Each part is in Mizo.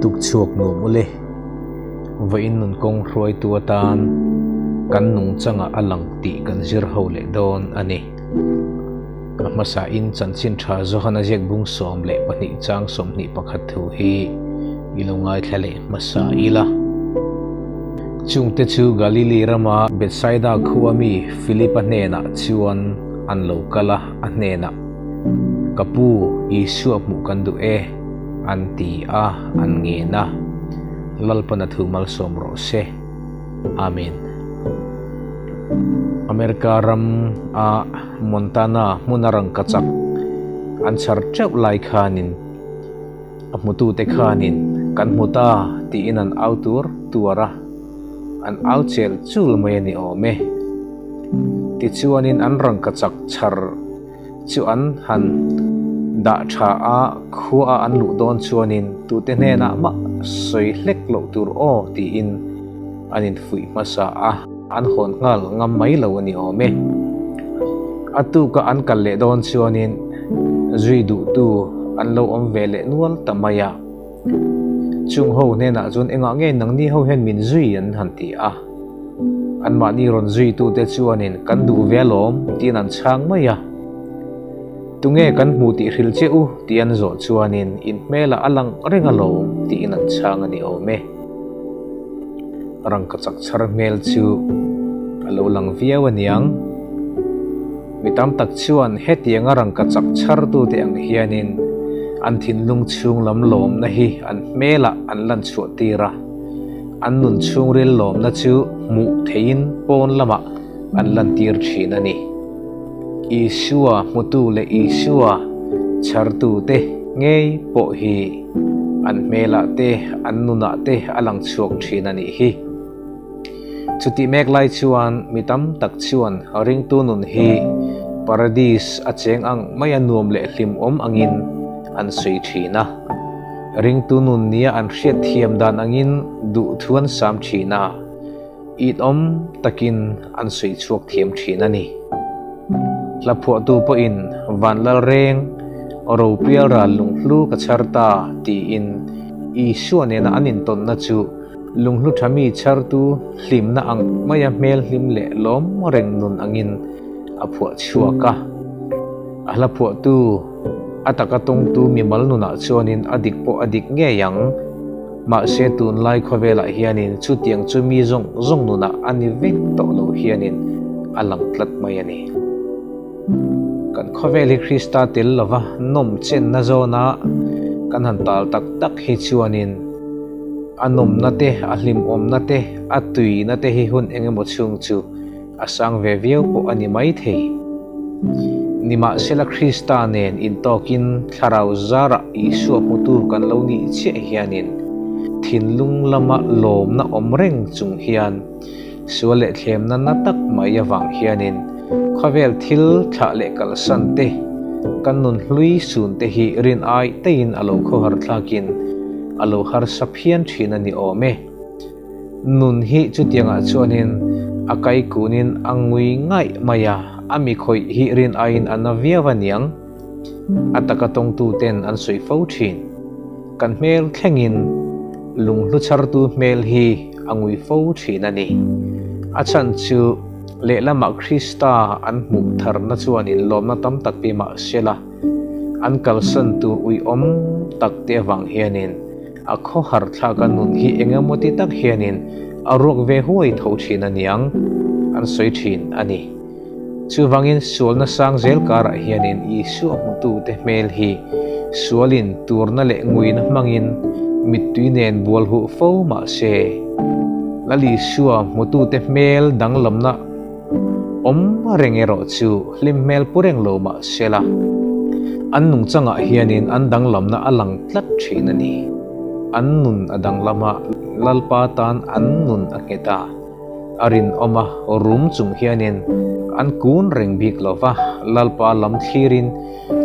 Tukchhuak nuam ule. Vawiin nun kawng hruaitu atan kan nungchangah a lang tih kan zir ho leh dawn a ni. A hmasain chanchin tha Johana ziak bung 12 chang 21 thu hi i lo ngaithla leh hmasa ila. Chungte chu Galili rama Bethsaida khua mi Philipa hnenah chuan an lo kal a, a hnenah, Ka pu, Isua hmuh kan duh e, an ti a, an ngen a. Lalpan a thu malsawm rawh se. Amen. America ram a Montana hmuna rangkachak an chhar teuh lai khanin a hmutute khanin kan hmu ta tiin an au tur tuar a, an au chel chul mai a ni awm e. Tichuanin an rangkachak chhar chu an han dah tha a, khua a an luh dawn chuanin tute hnenah mah sawi hlek loh tur aw tiin an infuih hmasa a, an hawn nghal ngam mai lo a ni awm e. A tuka an kal leh dawn chuanin zui duhtu an lo awm ve leh nual ta mai a. Chung ho hnenah chuan engah nge nangni ho hian min zui an han ti a. Anmahni rawn zuitute chuanin kan duh ve alawm tiin an chhang mai a. Tunge kan hmu tih hrilh che u tih an zawh chuanin in hmelah a lang reng alawm tiin an chhang a ni awm e. Rangkachak chhar hmel chu a lo lang viau aniang. Mi tam tak chuan hetianga rangkachak chhartute ang hianin an thinlung chhung lam lawmna hi an hmelah an lan chhuah tir a, an nun chhungril lawmna chu hmuh theihin pawn lamah an lantir thin a ni. Isua hmutu leh Isua chhartute ngei pawh hi an hmelah te, an nunah te a lang chhuak thin a nih hi. Chutih mek lai chuan mi tam tak chuan ringtu nun hi paradis a cheng ang mai a nuam leh hlimawm angin an sawi thin a. Ringtu nun nia an hriat thiam dan angin duhthu an sam thin a, itawm takin an sawi chhuak thiam thin a ni. Hlaphuahtu pawhin Vanlalreng, Ropial ral lunghlu ka chhar ta tiin Isua nena an intawnna chu Lunghlu tha mi chhartu hlimna ang maia hmel hlim leh lawm reng nun angin a phuah chhuak a. A hla phuahtu, a taka tawngtu mimal nunah chuanin a dik pawh a dik ngei ang. Mahse tunlai khawvelah hianin chutiang chu mi zawng zawng nunah a ni vek tawh lo hianin a lang tlat mai a ni. Kan khawvel hi Krista tel lova nawm chenna zawna kan han tal tak tak hi chuanin a nawmna te, a hlimawmna te, a tuina te hi hun eng emaw chhung chu a sang ve viau pawh a ni mai thei. Nimahsela Krista nen intawkin thlarau zarah Isua hmutu kan lo nih chiah hianin thinlung lama lawmna awm reng chung hian Sual leh thlemna na tak mai avang hianin khawvel thil thlah leh kalsan te, kan nun hlui sun te hi rin ai teiin a lo khawhar thlakin a lo harsa phian thin a ni awm e. Nun hi chutiangah chuanin a kaikunin a ngui ngaih mai a, a mi khawih hi rin aiin a na viau a niang. A taka tawngtu ten an sawi fo thin. Kan hmel thlengin lunghlu chhartu hmel hi a ngui fo thin a ni. A chhan chu lehlamah Krista an hmuh tharna chuanin lawmna tam tak pi mah sela, an kalsan tur uiawm tak te avang hianin a khawhar thlaka nun hi eng emaw ti tak hianin a ruak ve huai tho thin a niang an sawi thin a ni. Chuvangin sualna sang zel karah hianin Isua hmutute hmel hi sualin turna leh nguina hmangin mittui nen bual huh fo mah se, Lal Isua hmutute hmel danglamna awm reng erawh chu hlim hmel pu reng lo mah sela, an nungchangah hianin an danglamna a lang tlat thin a ni. An nun a danglam a, Lalpa tan an nun a nghet a. A rinawm a, rum chung hianin an kun reng bik lo va, Lalpa lam thlirin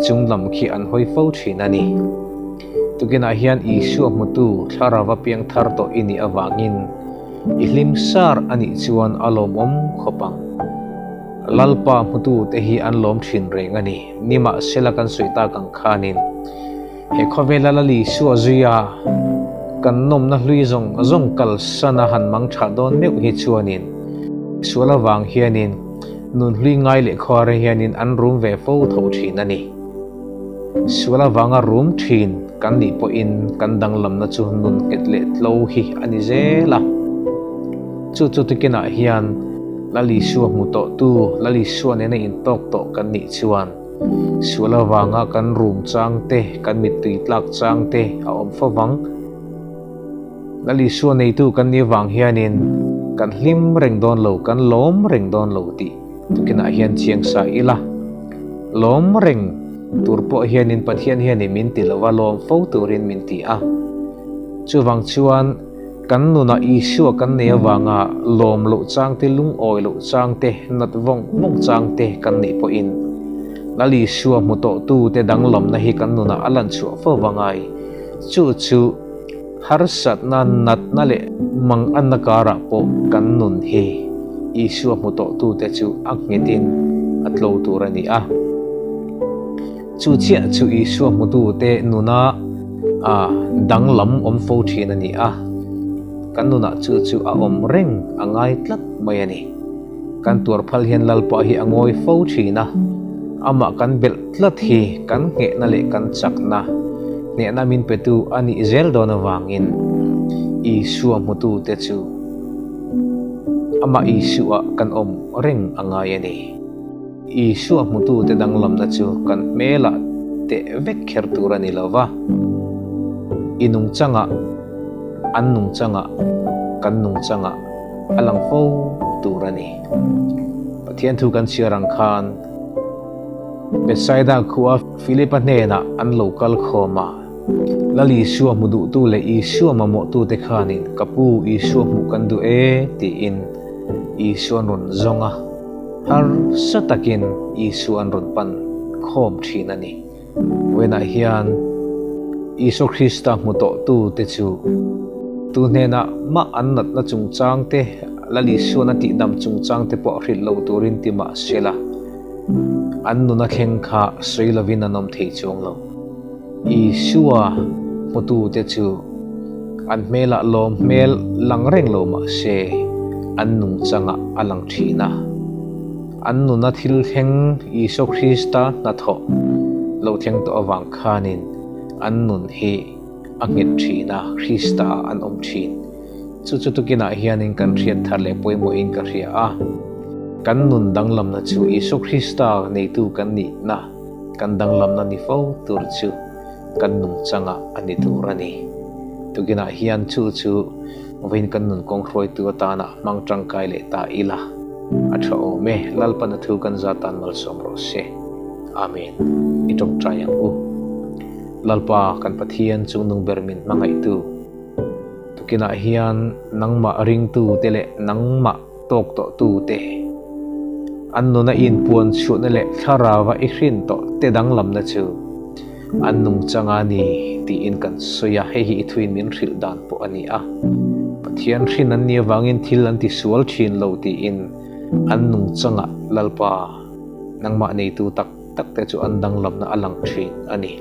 chung lam khi an hawi fo thin a ni. Tukinah hian Isua hmutu thlarava piang thar tawh i nih avangin i hlim sar a nih chuan a lawmawm khawp ang. Lalpa hmutu te hi an lawm thin reng a ni. Nimahsela kan sawi tak ang khanin he khawvela Lal Isua zuia. kan nawmna hlui zawng zawng kalsana han mang tha dawn meuh hi chuanin sual avang hianin nun hlui ngai leh khuar hianin an rum ve fo tho thin a ni. Sual avanga rum thin kan nih pawhin kan danglamna chu nun nghet leh tlo hi a ni zel a. Chu chu tukinah hian Lal Isua hmu tawhtu, Lal Isua nena intawk tawh kan nih chuan sual avanga kan rum chang te, kan mittui tlak chang te a awm fo vang. Lal Isua neitu kan nih avang hianin kan hlim reng dawn lo, kan lawm reng dawn lo tih tukinah hian chiang sa ila. Lawm reng tur pawh hianin Pathian hianin min ti lo va, lawm fo turin min ti a. Chuvang chuan kan nunah Isua kan nei avanga lawm loh chang te, lungawi loh chang te, nat vawng vawng chang te kan neih pawhin Lal Isua hmu tawhtute danglamna hi kan nunah a lan chhuah fo vangai. Chu chu. Harsatna, natna leh manganna karah pawh kan nun hi Isua hmu tawhtute chu a nghetin a tlo tur a ni a. Chu chiah chu Isua hmutute nuna a danglam awm fo thin a ni a. Kan nunah chu chu a awm reng a ngai tlat mai a ni. Kan tuar phal hian Lalpa hi a ngawi fo thin a, amah kan belh tlat hi kan nghehna leh kan chakna, hnehna min petu a nih zel dawn avangin Isua hmutute chu amah Isua kan awm reng a ngai a ni. Isua hmutute danglamna chu kan hmelah teh vek kher tur a ni lo va, i nungchangah, an nungchangah, kan nungchangah, a lang fo tur a ni. Pathian thu kan chhiar ang khan Bethsaida khua Philipa hnenah an lo kal khawm a, Lal Isua hmu duhtu leh Isua mamawhtute khanin ka pu Isua hmuh kan duh e tiin Isua an rawn zawng a, harsa takin Isua an rawn pan khawm thin a ni. Vawiinah hian Isua Krista hmu tawhtute chu tu hnenah mah an natna chungchang te, Lal Isuan a tihdam chungchang te pawh hrilh lo turin ti mah se la, an nuna thleng kha sawi lovin an awm thei chuang lo. Isua hmutute chu an hmelah lawm hmel lang reng lo mah se, an nungchangah a lang thin a. An nuna thil thleng Isua Krista hnathawh lo thleng tawh avang khanin an nun hi a nghet thin a, Krista ah an awm thin. Chu chu tukinah hianin kan hriat thar leh pawimawhin ka hria a. Kan nun danglamna chu Isua Krista neitu kan nihna kan danglamna ni fo tur chu kan nungchangah a ni tur a ni. Tukinah hian chu chu Vawiin kan nun kawng hruaitu atana hmang tangkai leh ta ila a tha awm e, Lalpan a thu kan za tan malsawm rawh se. Amen. I tawngtai ang u. Lalpa kan Pathian chungnung ber min hmangaihtu tukinah hian nangmah ringtu te leh nangmah tawk tawh tu te an nuna inpuan chhuahna leh thlarava i hrin tawh te danglamna chu An nungchang a ni tiin kan sawi a, hei hi i thuin min hrilh dan pawh a ni a. Pathian hrin an nih avangin thil an tisual thin lo tiin an nungchangah Lalpa nangmah neitu tak tak te chu an danglamna a lang thin a ni.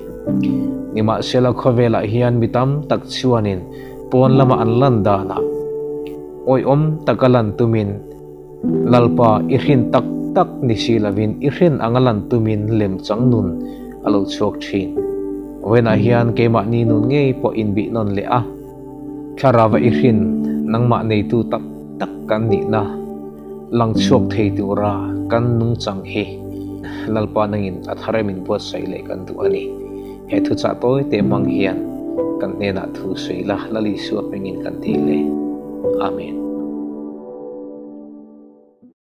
Nimahsela khawvelah hian mi tam tak chuanin pawn lama an lan danah awihawm taka lan tumin Lalpa, i hrin tak tak ni si lovin i hrin anga lan tumin lemchang nun a lo chhuak thin. Vawiinah hian keimahni nun ngei pawh inbih nawn leh a, thlarava i hrin nangmah neitu tak tak kan nihna lang chhuak thei tura kan nungchang hi Lalpa nangin a thar em inbuatsaih leh kan duh a ni. He thuchah tawi te hmang hian kan hnenah thu sawi la, Lal Isua hmingin kan ti le. Amen.